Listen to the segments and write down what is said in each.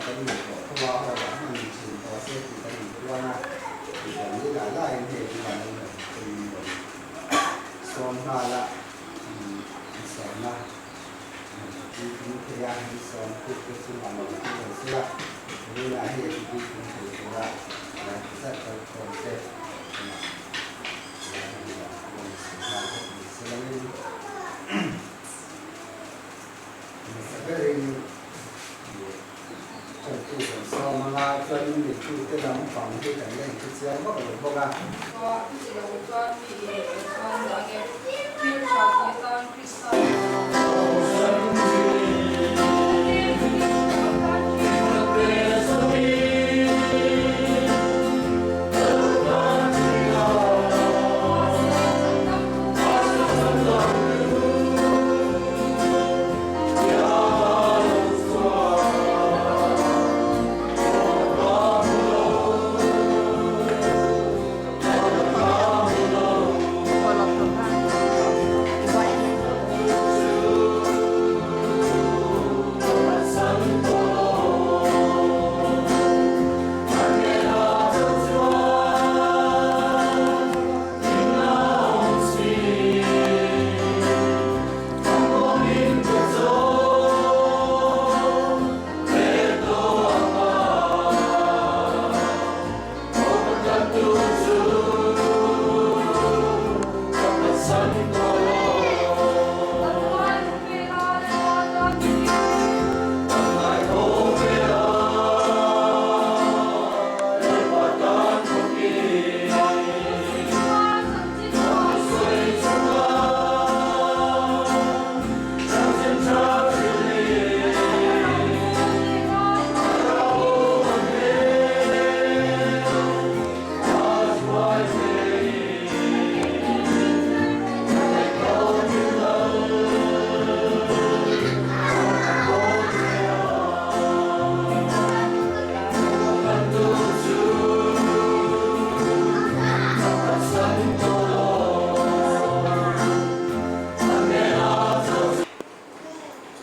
kan nei tawh tho a, hall ah hman thin tawh se tih kan inpuan a, tih kan ni lah laiin hei tunah lo rawn tum rawn sawm nghal a, in sawmna tui tling thei a, in sawm khuk te chungah lo tui lo se la, tunah hei a tui tling thei tura lai ti zat kal khawm te tunah lai hi a rawn sawi nghal bawk ni se langin. Hmasa berin ṭantu kan sawm anga chuanin mitute lam pang hi kan la inhre chiang vak lo bawk a. Chuti lo chuan mi i neih loh chuan dah nge thil ṭha ti atan Krista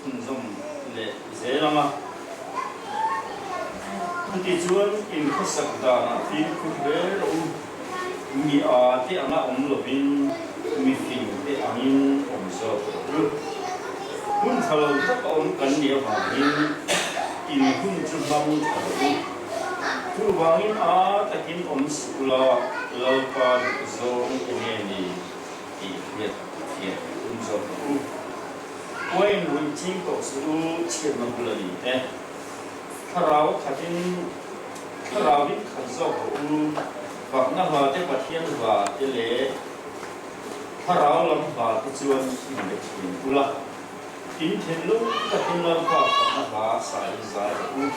Chhunzawm leh zel ang a. Chutichuan inkhawsak danah fimkhur hle rawh u. Mi a te anga awm lovin mi fing te angin awm zawk rawh u. Hun tha lo tak a awm kan nih avangin in hun chu hmang tha rawh u. Chuvangin a takin awm suh ula, Lalpa duh zawng enge ni tih hriat thiam tum zawk rawh u. Uain ruih ching tawh suh u, chhiatna bul a ni e. Thlarau khatin thlarauin khat zawk rawh u, fakna hla te Pathian hla te leh thlarau lam hla te chuan inbe thin ula. In thinlung takin Lalpa fakna hla sa in zai rawh u.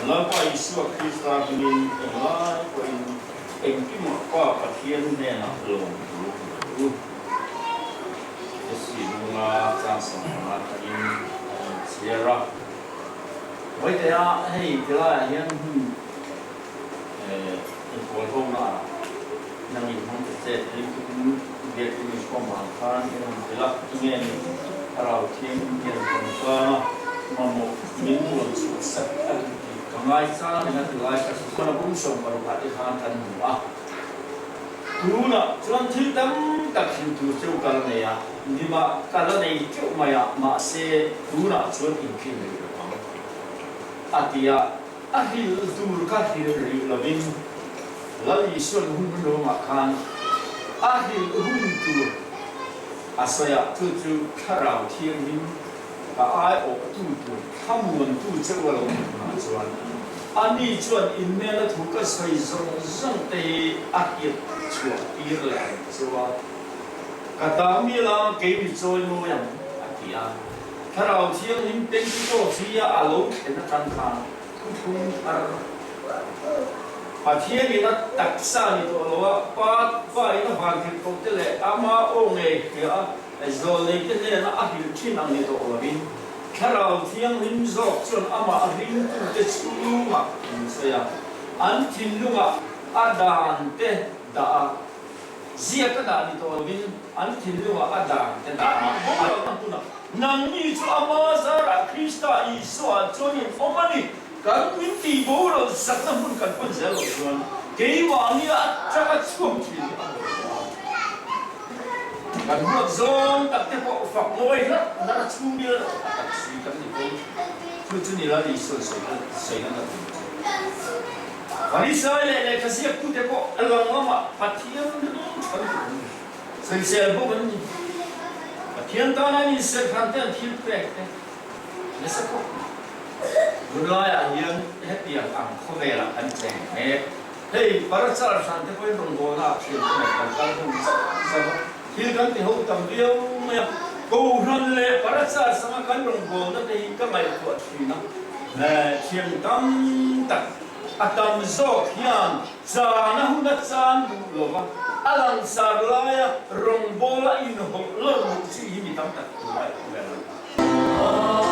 Lalpa Isua Krista hmingin englai pawhin engkimah Pa Pathian hnenah lawm thu rawh u. Esi nunga chang 15 takin a inchhiar a. Vawitea hei tilaiah hian hun inkawl hona nang in hmang ta che tih tukin biakin inkhawm vang khan i rawn tel a, tinge ni Thlarau Thianghlim hian tawngka mamawh min rawn chhuahsak a duh tih ka ngai chang in a tilai ka hre. Bung 60 ah te khan kan hmu a. Tunah chuan thil tam tak hrilh tur cheu ka la nei a, nimah ka la nei teuh mai a, mahse tunah chuan inkhil rih lo ang a ti a, a hrilh tur kha hrilh rih lovin Lal Isuan hun hnungah khan a hrilh hun tur a sawi a, chu chu Thlarau Thianghlim ka aiawhtu tur thlamuantu cheu a lo ni hunah chuan ani chuan innena thu ka sawi zawng zawng te hi a hiat chhuah tir leh ang chu a, ka ta mila kei mi chawi mawi ang a ti a. Thlarau Thianghlim Pentecost hi a lo thlen atang khan thuthlung thar Pathian in a taksa ni tawh lo a, Pa Pa in a vantirhkoh te leh ama aw ngei hria a, Zawlneite hnena a hrilh thin ang ni tawh lovin, Thlarau Thianghlim zawk chuan amah ringtute chhungah min sawi a, an thinlungah a dan te dah a, ziak a dah ni tawh lovin, an thinlungah a dan te dah a, a lo hman hunah, Nangni chu ama zarah Krista Isua chuan in awm a ni. Kan min tih boral zakna hmun kan pan zel loh chuan keimahni atanga chhuak thin hi a hawi lo a. Kan huat zawng tak te pawh fak mawi hlat hlat a chhungril a tak si kan ni fo. Chu chu ni la Isuan sawi na tum chu. Farisai leh lehkha ziaktute pawh a lang lamah Pathian ring than tur an ni. Sawisel bawk an ni. Pathian tana an inserh hran te an thil pek te nasa khawp mai. Tunlaiah hian hetiang ang khawvelah kan cheng mek. Hei parachar hran te pawhin rawngbawlna ah thian te nen kan kal hun zauh zauh a, thil kan ti ho tam viau mai a. Kohhran leh parachar sanga kan rawngbawlna te hi ka ngaihtuah thin a, thian tam tak a tam zawk hian Chana hun a chan duh lo va, a langsar laia rawngbawla inhawlh lo luh chi hi mi tam tak tur a i vel ang.